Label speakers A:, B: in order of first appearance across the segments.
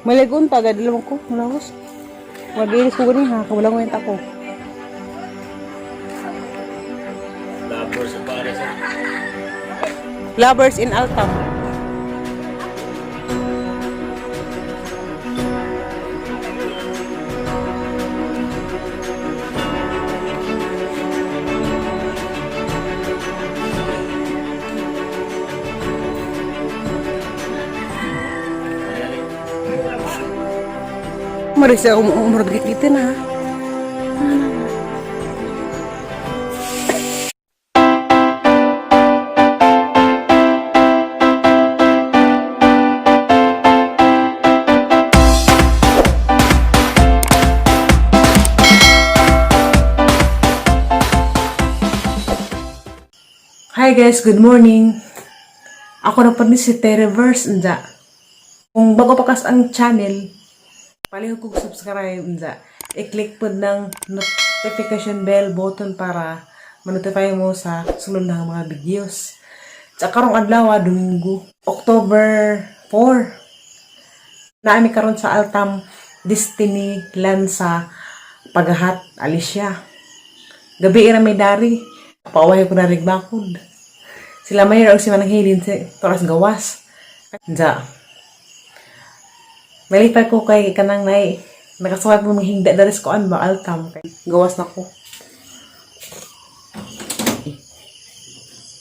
A: Maligon ta gad mo ko, malawos. Magilis ko gani ha, wala ko ako.
B: Lovers sa Paris.
A: Lovers in Altam. Marisa umurag dito na. Hi guys, good morning. Ako na pa ni si Tereverse nja. Kung bago pa kas ang channel, palihog kong subscribe nja. I-click po ng notification bell button para ma-notify mo sa sunod na mga videos. Sa karong adlaw, Domingo, October 4. Naami karon sa Altam Destiny Land sa Pagahat, Alicia. Gabi ira may dari. Paaway ko na rin bakod. Sila Mayor o si Manang Hilin si Toras Gawas. Nja. Nalipay ko kay kanang nay. Nakasuway po mga hingda daris ko an ba altam kay gawas na ko. Eh.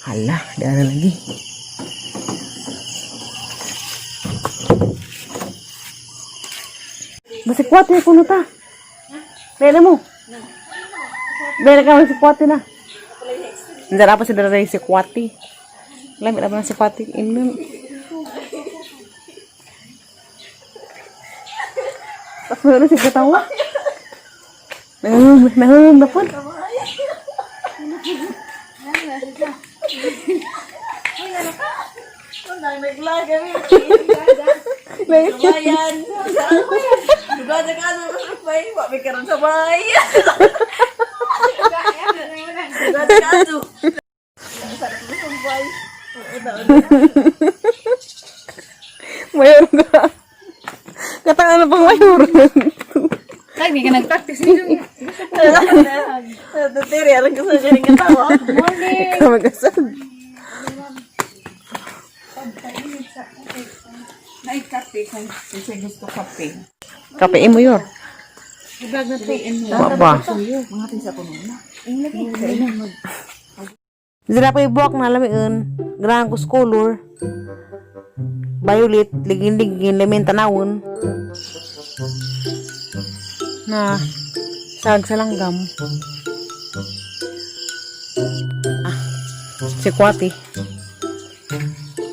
A: Hala, di na lagi. Masikwate ko ta. Dali mo. Dali ka masikwate na. Hindi na pa si Dara si Kwati. Lami na pa si Kwati. Inom. Tapos meron si katawa. Nahulog, nahulog na po.
C: Bayan. Duga sa kaso may wa may karon sa bay. Duga sa kaso.
A: Mayor ka. Katang ano pang mayor?
D: Ay, hindi ka nag-practice nito.
C: Tere alang ko sa siya katawa.
A: Ikaw mag-asad.
D: Naikape kung kasi gusto kape.
A: Kape mo yor. Wa ba?
D: Mga tinsa ko muna.
A: Zira pa ibuwak na lamiin. Ganahan ko sa color. Violet, ligin-ligin, lamin tanawon. Na, sag sa langgam. Ah, si Kwati.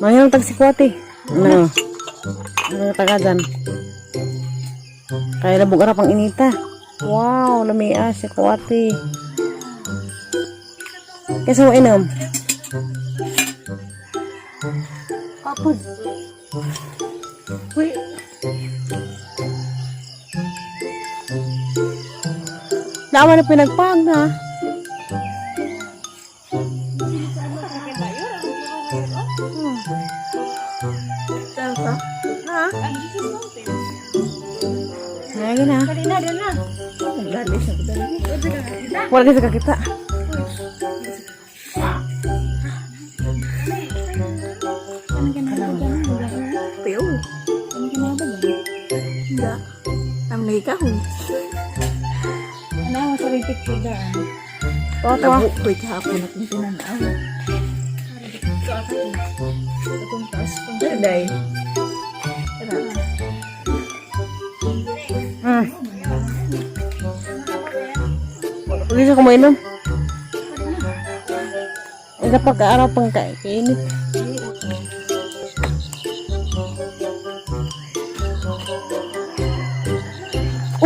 A: Mayroong tag si Kwati. Ano? Ano taga dyan? Kaya labog ara pang inita. Wow, lamia si Kwati. Kasi mo inom.
D: Kapod. Uy,
A: Naman na pinagpag na. Ha? Lagi na.
D: na, na.
A: Wala kasi kakita.
C: Peo. Hindi. Am lagi kahon.
D: Ano, masarap yung picture daan.
A: Tawa tawa.
C: Tabo ko'y kahapon at tinanaw.
D: Itong taas ko.
C: Day.
A: Huwag siya kumainom. Ang kapag araw pang kainit.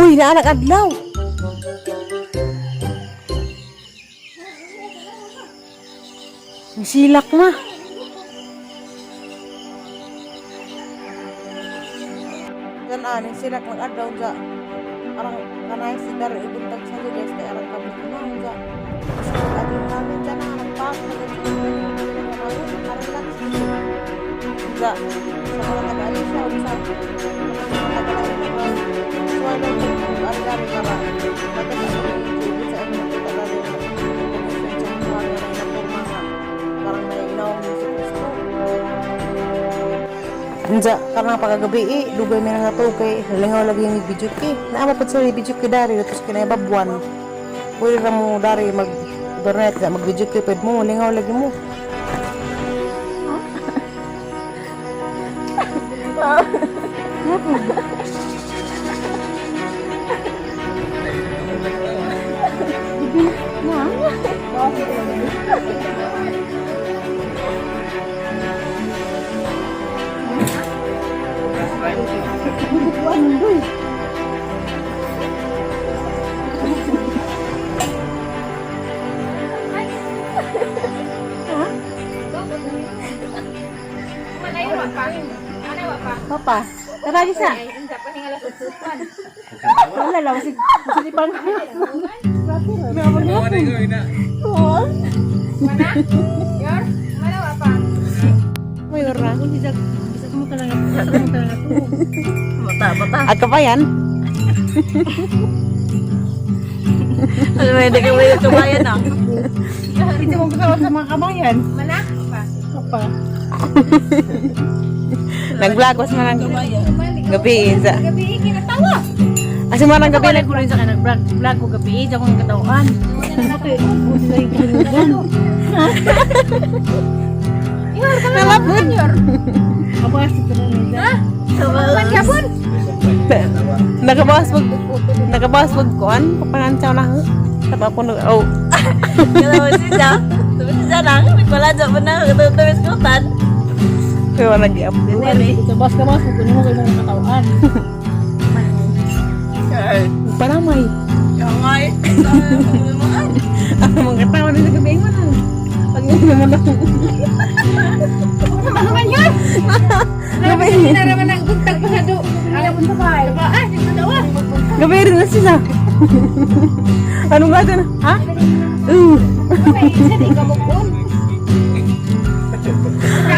A: Uy, naanak adlaw. Ang silak na. Ganaan, ang silak ng adlaw sa arang kanay si Dar ibuntag sa guys kay arang kabuk na sa adlaw namin dyan na nagpak na. Unsa sa mga taga-Alicia ug sa taga-lain so ano kung ari-ari para makita ko yung YouTube sa ano makita dari information sa mga na naporma nga parang nainaw ni si Kristo. Unsa karang pagkagabi eh, dugay may nga kay lingaw lagi yung video kay. Naama pud sa video kay dari tapos kinay babuan. Pwede ra mo dari mag overnight na mag video kay pwede mo lingaw lagi mo.
D: Papa, tara sa. Wala lang si si pang.
A: May ora.
C: Bata, bata.
A: At kapayan.
C: Ano may hindi ka may kabayan ah.
D: Hindi mo kasama sa mga kabayan. Mana? Papa.
A: Nag-vlog was man ang gabi sa.
D: Gabi kinatawa.
A: Asa man ang gabi
D: Gabi ko rin sa kanang vlog, vlog ko gabi, di akong katawan. Okay, buti na yung kalugan.
A: nalapod.
D: Abas ito na nila.
A: Nakabawas pag nakabawas pag kuan papangansaw na. Tapa ko nag oh.
C: Kaya si siya. Sabi si siya lang, nagpalada pa na, katawis ko tan.
A: Kaya nag-update.
C: Dili.
D: Sa bas ka bas, kunin mo kayo mga katawan.
A: Paramay.
C: Kangay.
A: Ang mga tawa na sa gabi mo na. Pag hindi naman ako.
D: Ano man yun?
A: Gabi.
D: Naraman ang buntag pa sa do. Alam mo ba? Ah, sa dawa.
A: Gabi rin na siya. Anong gata na? Ha?
D: Ay, isa di ka mukon.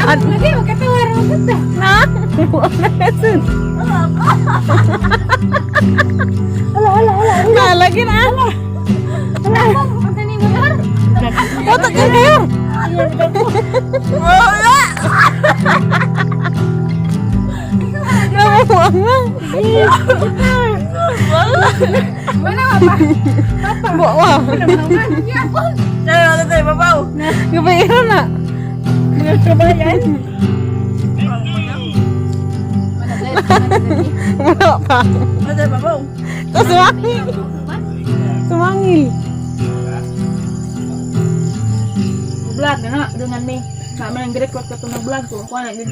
D: At lagi magkatawa ra mo ta.
A: Na? Wala na sun.
D: Ala ala ala.
A: Nalagin ah.
D: Ala. Unsa ni mo yor?
A: Otak ka kayo.
C: Wala!
A: Namuang na.
C: Wala!
D: Wala pa.
A: Buwa.
C: Tayo, ano tayo, babaw?
A: Gabi rin na.
D: Mga kabayan.
A: Wala pa.
C: Ano tayo, babaw?
A: Tapos sumangil. Sumangil.
D: Vlog na na dungan mi. Sa amin ang record ko itong vlog ko. Kuha na gid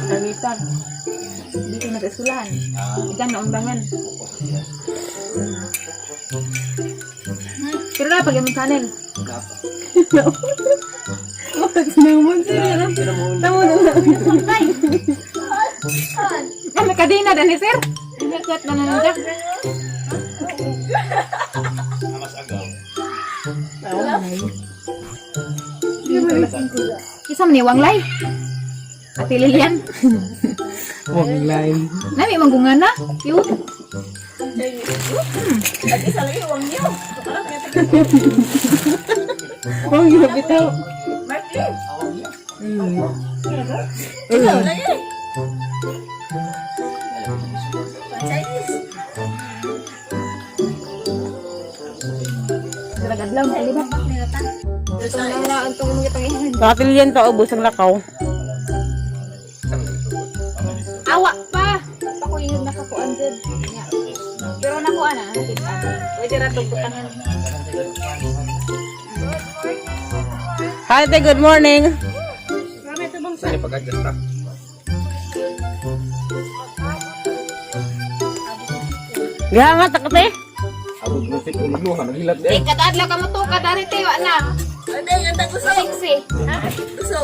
D: Kagitan. Dito na sa eskwelahan. Ikan na undangan. Pero na pag imong channel.
A: Naman siya. Tama na.
D: Ah, may kadena dani sir. Inakat na na na.
B: Mas agaw.
D: Isa man ni Wanglay. Ate Lilian.
A: Huwag line.
D: Nami manggungan na. Cute.
C: At isa lagi, huwag niyo.
A: Huwag yung bitaw.
C: Martin! Ikaw lagi. Chinese.
D: Dragadlaw sa libat.
A: Katilyan to, ubos ang lakaw.
D: Awa pa. Ako yung nakakuan jud. Nya. Pero nakuha na. Kita. Pwede ra to butangan.
A: Hi, te, good morning.
B: Saan pag-adjust ta?
A: Gihangat ako, te.
B: Abot mo si ulo, ha? Naghilat
D: Eh, kadadlaw ka mo to, kadari te, wa na.
C: Ano yung ganda gusto?
D: Sexy. Ha?
C: Gusto.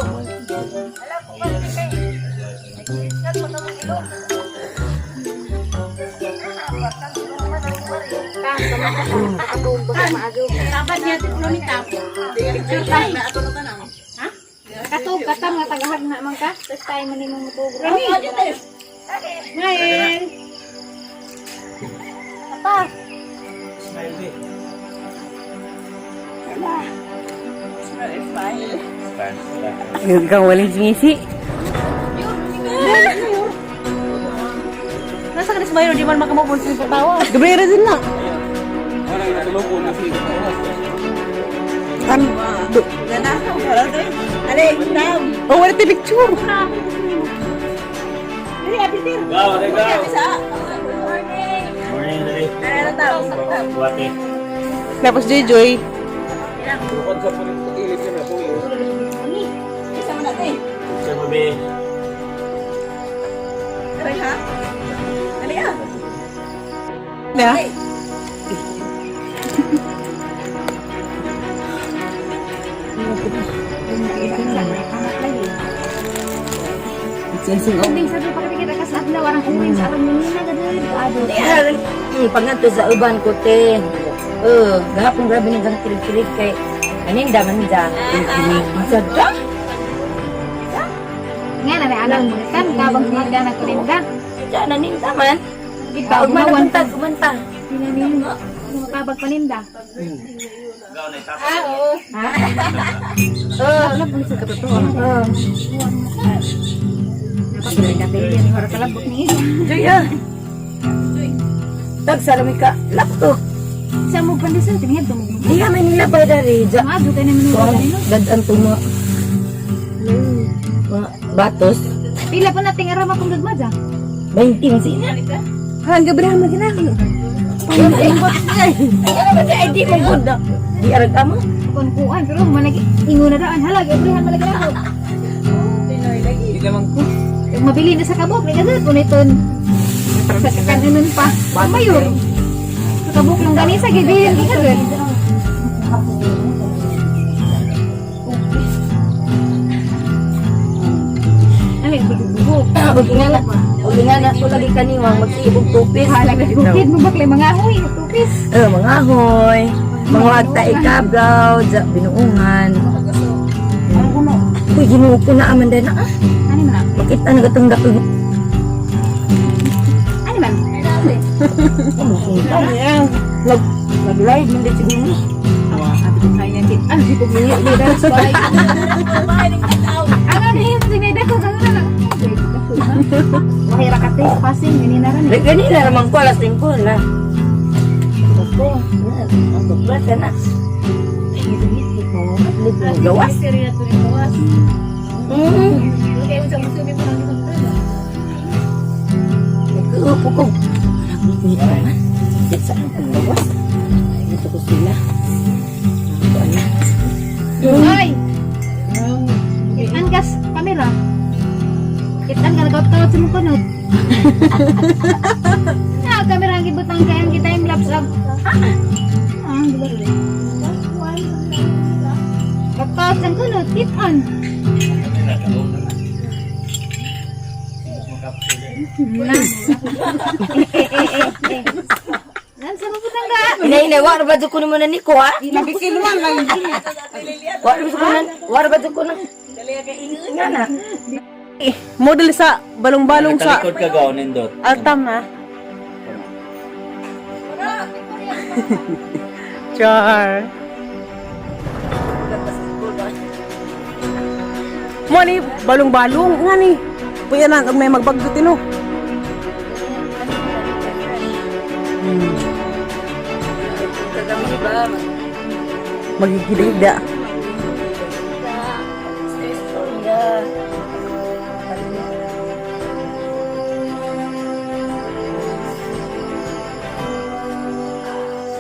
D: Dapat niya ti ni tap.
C: Picture tayo. Ato na tanang.
D: Ha? Nakatug ka tam nga tagahag na man ka. First time mo nimo mutug. Rami. Ngayon. Apa?
B: Smile di.
C: Smile.
B: Smile.
A: Ikaw walang singisi. Nasa ka na si Mayro, di man makamubon sa patawa. Gabriela din na.
B: Wala na tulog ko na si.
A: Kan, do,
C: Ganakaw ka lang eh. Ale, tam.
A: oh, wala tayo picture.
B: Go, go.
C: Sa.
B: Morning, dali.
C: Ano tam?
B: Buwate.
A: Tapos Joy Joy.
B: Bukod sa pag-ilip niya na po.
C: Isa mo natin.
B: Picture mo, be.
C: Aray ha? Dali ah.
A: Na?
D: Hindi sa pa kita ka sa adlaw arang uwing sa arang nina gadud. Ado.
E: Pangadto sa uban ko te. Gahapon grabe ning kang kilig-kilig kay aning daman da. Sadda.
D: Nga na alam mo kan kabang singa na kurinda.
E: Ja na ning daman.
D: Ikaw
E: Ug man
D: mawan
E: ta kumanta.
D: Sinanin mo. Kabag paninda.
E: Ah, oo.
A: Wala po sa katotohanan.
D: Dapat nagkatayin para kalabot ni.
E: Joy ah. Tag sa lami ka laptop.
D: Sa mo pandesal tingnan tumugod.
E: Diya man nila pa dari ja.
D: Mga do kay naman mo nino.
E: Gadan tumo. Mga batos.
D: Pila pa nating aram akong gagma dya.
E: 20 man sina.
A: Ha, ang Gabriela man ginahang.
E: Ay, ano ba di ID mo gud? Di arag amo.
D: Kun kuan pero managi ingon na daan halag abrihan malagi na ako.
B: Di naman ko.
D: Kung mabili na sa kabok ni gazet kun iton. Sa kanon pa. Mayor. Sa kabok lang ganisa gibilin ka gazet. Ano yung bugok?
E: Ug ingana ko lagi kaniwang magsiibog tupis.
D: Halag na bukid mo baklay mga huy, tupis.
E: Mga hoy, mga agta ikabraw, ja, binuungan. Uy, Ginoo ko na aman din ah.
D: Ano man? Ah?
E: Makita na gatong gatong.
D: Ano man?
E: Nag nag-live man din siguro.
D: Ano si pumili ni das pa. Ano ni yung sinida ko ano na. Wahira ka te passing ini na ran.
E: Like, gani na naman ko, alas 5 na. Ako, na, ang tuklas na. Ay, ngiti-ngiti ko. Gawas. Nag-uupo ko. Nag-ngiti naman. Di saan ang gawas? Dito ko sila. Ako, ano?
D: Ay. Kitan gas kamera. Kitan ka nagkaot sa mong kunot. Na kamera ang gibutang kay ang time lapse ab. Ah, di ba? Nagkaot sa kunot, kitan. Na. Eh, eh, eh, eh. Nan sa mabutang ka?
E: Inay, inay, wala ba ko naman na ni ko, ha?
A: Nabikil man lang.
E: Wala ba ko na? Wala ba ko na? Nga na.
A: Model sa balong-balong sa
B: Talikod ka gaw, nindot.
A: Altam ha. Char. Mo ni balong-balong nga ni. Puya na ang may magbagdo tino.
E: Kagabi ba?
A: Magigilida.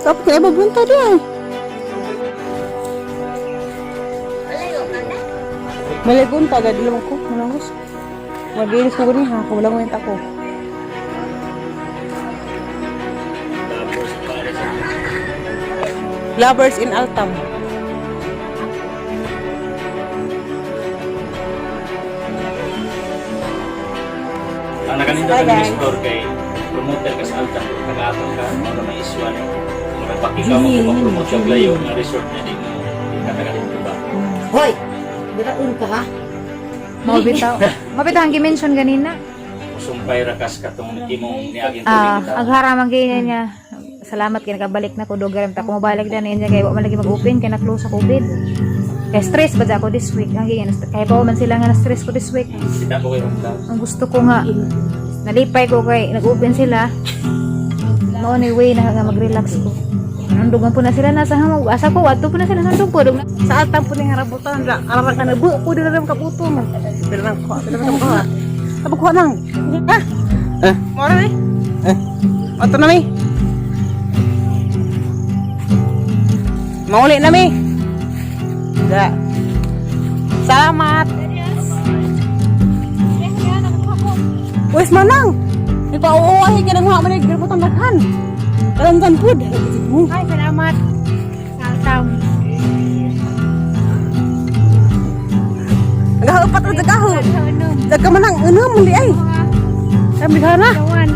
A: Tapos kaya mabunta di ay. Maligunta, gadi lang ko. Malangos. Mabilis ko gani ha. Kung walang ako. Lovers in Altam.
B: Ang nakanindot ang investor kay promoter ka sa Alta, taga-aton ka, mga may iswan. Mga pakikaw mo kung mag-promote ka layo nga resort na di mo di ka taga dito ba.
E: Hoy! Biraon ka ha?
D: Mao bitaw. Mao bitaw ang gi-mention ganina.
B: Musumpay ra kas katong imong niaging tubig
D: Ah,
B: bitaw.
D: aghara man gyud niya. Salamat kay nakabalik na ko dogaram ta ko mobalik na niya kay wa man lagi mag-open kay na-close sa COVID. Kay stress ba ako this week? Ang ganyan, kay pa man sila nga na stress ko this week.
B: Kita ko kay Rondal.
D: Ang gusto ko nga nalipay ko kay nag-open sila. Mao ni way na nga mag-relax ko. Nandungan po na sila nasa hamog. Asa ko adto po na sila nandung po. Dug na-
A: Sa atang po ning harabutan ra arang ka na bu ko dira ram kabuto mo. Pero nang ko, pero nang ko. Abo ko nang. Ha? Eh, mo ra ni? Eh. Ato na mi. Mauli na mi. Da. Salamat. Wes manang. Ipauuwahi ka nang man garabutan daghan. Kalantan pud. Mo.
D: Ay, salamat. Sa altaw.
A: Nagahupat ra dagaho. Daga manang unom di ay. Kami na.
D: Kawan.